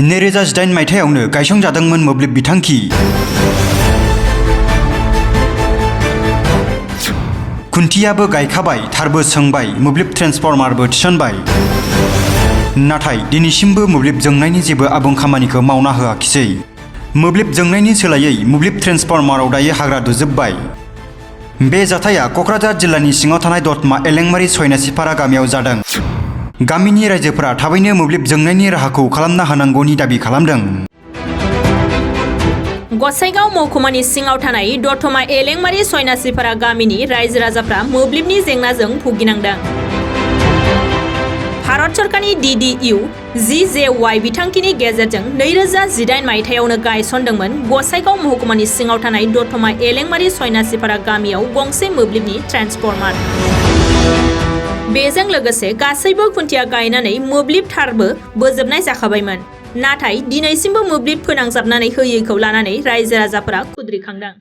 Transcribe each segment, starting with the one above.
2018 मायथाइयावनो गायसंजादोंमोन मोब्लिब बिथांखि। खुन्थियाबो गायखाबाय, थारबो सोंबाय, मोब्लिब ट्रेन्सफर्मारबो थिसनबाय। नाथाय दिनैसिमबो मोब्लिब जोंनायनि जेबो आबुं खामानिखौ मावना होआखिसै। मोब्लिब जोंनायनि सोलायै मोब्लिब ट्रेन्सफर्माराव दायो हाग्रा दुजोबबाय। बे जाथाया क'क्राझार जिल्लानि सिङाव थानाय दत'मा एलेंमारि सयनासिपारा गामियाव जादों। गामिनि रायजोफोरा थाबैनो मोब्लिब जोंनायनि राहाखौ खालामना होनांगौनि दाबि खालामदों। गसाइगाव महकुमानि सिङाव थानाय दत'मा एलेंमारि सयनासिपारा गामिनि रायजो राजाफ्रा मोब्लिबनि जेंनाजों भुगिनांदों। भारत सरकारनि DDU-GJY बिथांखिनि गेजेरजों 2018 मायथाइयावनो गायसनदोंमोन गसाइगाव महकुमानि सिङाव थानाय दत'मा एलेंमारि सयनासिपारा गामियाव गंसे मोब्लिबनि ट्रेन्सफर्मार। बेजों लोगोसे गासैबो खुन्थिया गायनानै मोब्लिब थारबो बोजबनाय जाखाबायमोन। नाथाय दिनैसिमबो मोब्लिब फोनांजाबनानै होयैखौ लानानै रायजो राजाफोरा खुद्रिखांदों।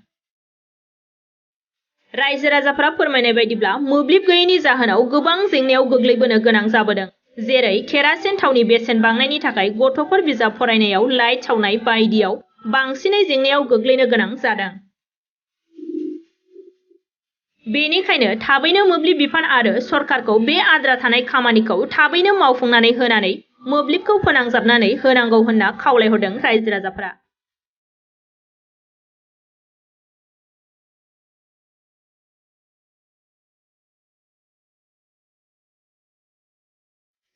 रायजो राजाफोरा फोरमायनाय बायदिब्ला मोब्लिब गैयैनि जाहोनाव गोबां जेंनायाव गोग्लैबोनो गोनां जाबोदों। जेरै केरासिन थावनि बेसेन बांनायनि थाखाय गथ'फोर बिजाब फरायनायाव लाइट सावनाय बायदियाव बांसिनै जेंनायाव गोग्लैनो गोनां जादों। बेनिखायनो थाबैनो मोब्लिब बिफान आरो सरकारखौ बे आद्रा थानाय खामानिखौ थाबैनो मावफुंनानै होनानै मोब्लिबखौ फोनांजाबनानै होनांगौ होनना खावलायहरदों रायजो राजाफोरा।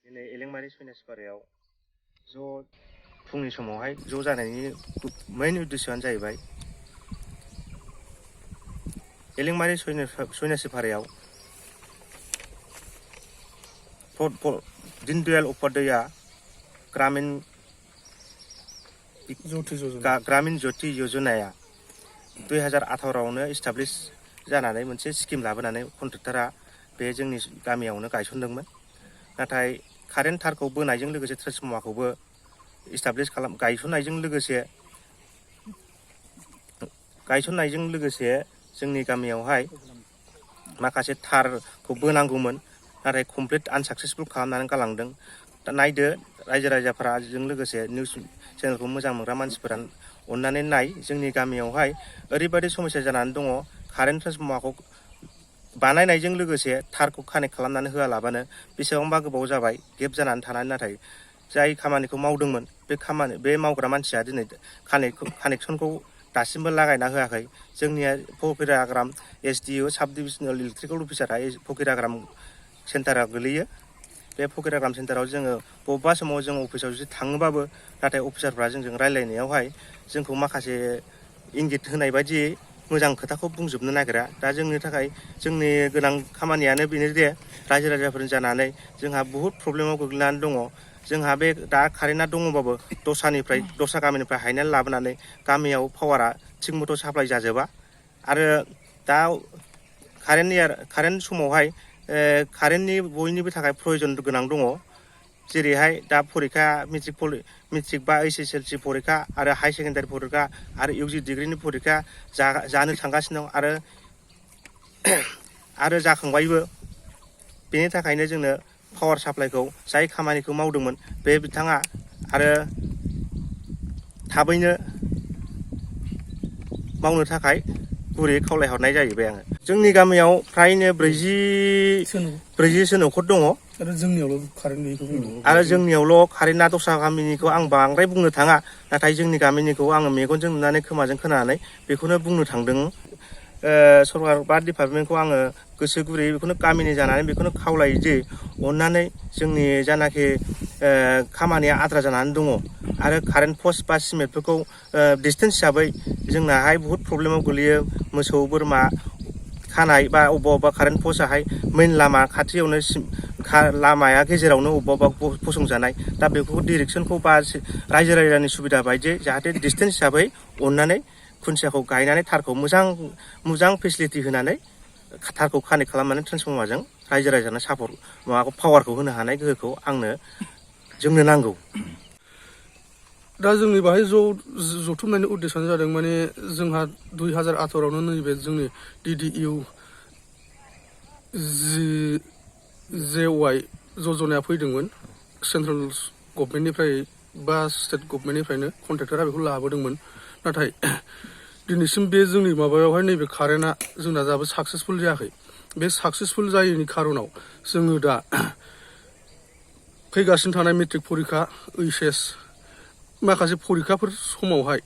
दिनै एलेंमारि सयनासिपारायाव फुंनि समावहाय ज' जानायनि मेइन उद्देश्यआनो जाहैबाय एलेंमारि सयनासिपारायाव दीनदयाल उपाध्याया ग्रामीण ज्योति योजनाया 2018आवनो इस्टाब्लिश जानानै मोनसे स्किम लाबोनानै कन्ट्रेक्टरा बे जोंनि गामियावनो गायसनदोंमोन। नाथाय कारेन्ट थारखौ बोनायजों लोगोसे ट्रेन्सफर्मारखौबो इस्टाब्लिश गायसननायजों लोगोसे जोंनि गामियावहाय माखासे थारखौ बोनांगौमोन, नाथाय कमप्लिट आनसाक्सेसफुल खालामनानै गालांदों। दा नायदो रायजो राजाफोरा जों लोगोसे निउस चेनेलखौ मोजां मोनग्रा मानसिफोरा अननानै नाय, जोंनि गामियावहाय ओरैबायदि समस्या जानानै दङ। कारेन्ट ट्रेन्सफर्मारखौ बानायनायजों लोगोसे थारखौ कानेक्ट खालामनानै होआलाबानो बेसेबांबा गोबाव जाबाय गेप जानानै थानानै, नाथाय जाय खामानिखौ मावदोंमोन बे मावग्रा मानसिया दिनै कानेक्सनखौ दासिमबो लागायना होआखै। जोंनिया फकिराग्राम SDU साब डिभिजनेल इलेक्ट्रिकेल अफिसारा फकिराग्राम सेन्टारा गोलैयो। बे फकिराग्राम सेन्टाराव जोङो बबेबा समाव जों अफिसाव जुदि थाङोबाबो, नाथाय अफिसारफ्रा जोंजों रायलायनायावहाय जोंखौ माखासे इंगित होनाय बायदियै मोजां खोथाखौ बुंजोबनो नागिरा। दा जोंनि थाखाय जोंनि गोनां खामानियानो बेनो जे रायजो राजाफोरनि जानानै जोंहा बुहुद प्रब्लेमाव गोग्लैनानै दङ। जोंहा बे दा कारेन्टआ दङबाबो दस्रा गामिनिफ्राय हायनानै लाबोनानै गामियाव पावारा थिग मथ' साप्लाय जाजोबा। आरो दा कारेन्ट समावहाय कारेन्टनि बयनिबो थाखाय प्रयजन गोनां दङ। जेरैहाय दा फरिखा मेट्रिक बा HSLC फरिखा आरो हाई सेकेन्डारि फरिखा आरो UG डिग्रिनि फरिखा जानो थांगासिनो दं आरो जाखांबायबो। बेनि थाखायनो जोंनो पावार साप्लाइखौ जाय खामानिखौ मावदोंमोन बे बिथाङा आरो थाबैनो मावनो थाखाय गुरैयै खावलायहरनाय जाहैबाय आङो। जोंनि गामियाव फ्रायनो 40सो न'खर दङ। आरो जोंनियावल' कारेन्टआ दस्रा गामिनिखौ आं बांद्राय बुंनो थाङा, नाथाय जोंनि गामिनिखौ आङो मेगनजों नुनानै खोमाजों खोनानानै बेखौनो बुंनो थांदों। सरकार बा डिपार्टमेन्टखौ आङो गोसो गुरैयै बेखौनो गामिनि जानानै बेखौनो खावलायो जे अननानै जोंनि जानाखि खामानिया आद्रा जानानै दङ आरो कारेन्ट पस्ट बा सिमेन्टफोरखौ डिसटेन्स हिसाबै जोंनाहाय बुहुद प्रब्लेमाव गोलैयो। मोसौ बोरमा खानाय बा अबेबा कारेन्ट पस्टआहाय मेइन लामा खाथियावनो, लामाया गेजेरावनो अबेबा फसंजानाय। दा बेखौ डिरेक्सनखौ बा रायजो राजानि सुबिदा बायदियै जाहाथे डिसटेन्स हिसाबै अननानै खुन्थियाखौ गायनानै थारखौ मोजां फेसिलिटि होनानै थारखौ कानेक्ट खालामनानै ट्रेन्सफर्मारजों रायजो राजानो पावारखौ होनो हानाय गोहोखौ जोंनो नांगौ। दा जोंनि बाहाय जथुमनायनि उद्देश्यआनो जादों माने जोंहा 2018आवनो नैबे जोंनि DDU-GJY जजनाया फैदोंमोन सेन्ट्रेल गभर्नमेन्टनिफ्राय बा स्टेट गभर्नमेन्टनिफ्रायनो कन्ट्रेक्टरा बेखौ लाबोदोंमोन नाथाय दिनैसिम बे जोंनि माबायावहाय नैबे कारेन्टआ जोंना दाबो साक्सेसफुल जायाखै बे साक्सेसफुल जायैनि खार'नाव जोङो दा फैगासिनो थानाय मेट्रिक परिखा ओइचएस माखासे परिखाफोर समावहाय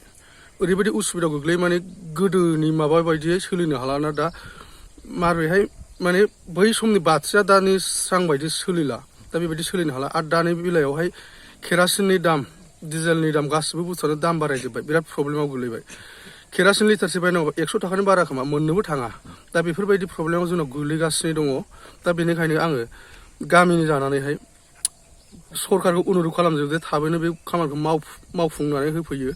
ओरैबायदि उसुबिदा गोग्लैयो माने गोदोनि माबा बायदियै सोलिनो हालाना दा माबोरैहाय माने बै समनि बाथिया दानि स्रां बायदि सोलिला दा बेबायदि सोलिनो हाला आरो दानि बेलायावहाय केरासिननि दाम डिजेलनि दाम गासिबो बुस्थुआनो दाम बारायजोब्बाय बिराद प्रब्लेमाव गोलैबाय केरासिन लिटारसे बायनांगौ 100 थाखानि बारा खोमा मोननोबो थाङा दा बेफोरबायदि प्रब्लेमाव जोंनाव गोलैगासिनो दङ दा बेनिखायनो आङो गामिनि जानानैहाय सरकारखौ अनुर'ध खालामजोबदो थाबैनो बे खामानिखौ मावफुंनानै होफैयो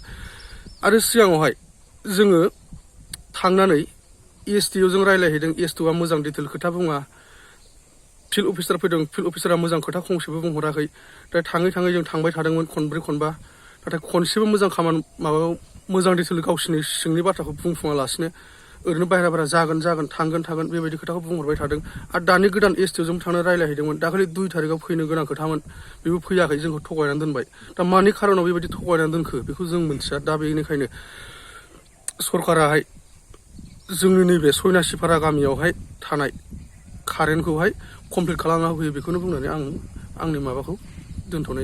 आरो सिगाङावहाय जोङो थांनानै एसडिअ जों रायज्लायहैदों एसडिअआ मोजां डिटेल खोथा बुङा फिल्ड अफिसार फैदों फिल्ड अफिसारा मोजां खोथा फंसेबो बुंहराखै दा थाङै थाङै जों थांबाय थादोंमोन खनब्रै खनबा नाथाय खनसेबो मोजां खामानि माबायाव मोजां डिटेल गावसिनि सिंनि बाथ्राखौ बुंफुङालासिनो ओरैनो बाहेरा थांगोन बेबायदि खोथाखौ बुंहरबाय थादों आरो दानि गोदान एसडिअजों थांनो रायज्लायहैदोंमोन दाखालि 2 थारिखआव फैनो गोनां खोथामोन बेबो फैयाखै जोंखौ थगायनानै दोनबाय दा मानि खारनाव बेबायदि थगायनानै दोनखो बेखौ जों मिथिया दा बेनिखायनो सरकाराहाय जोंनि नैबे सयनासिपारा गामियावहाय थानाय कारेन्टखौहाय कमप्लिट खालामना होफैयो बेखौनो बुंनानै आं आंनि माबाखौ दोनथ'नाय जाबाय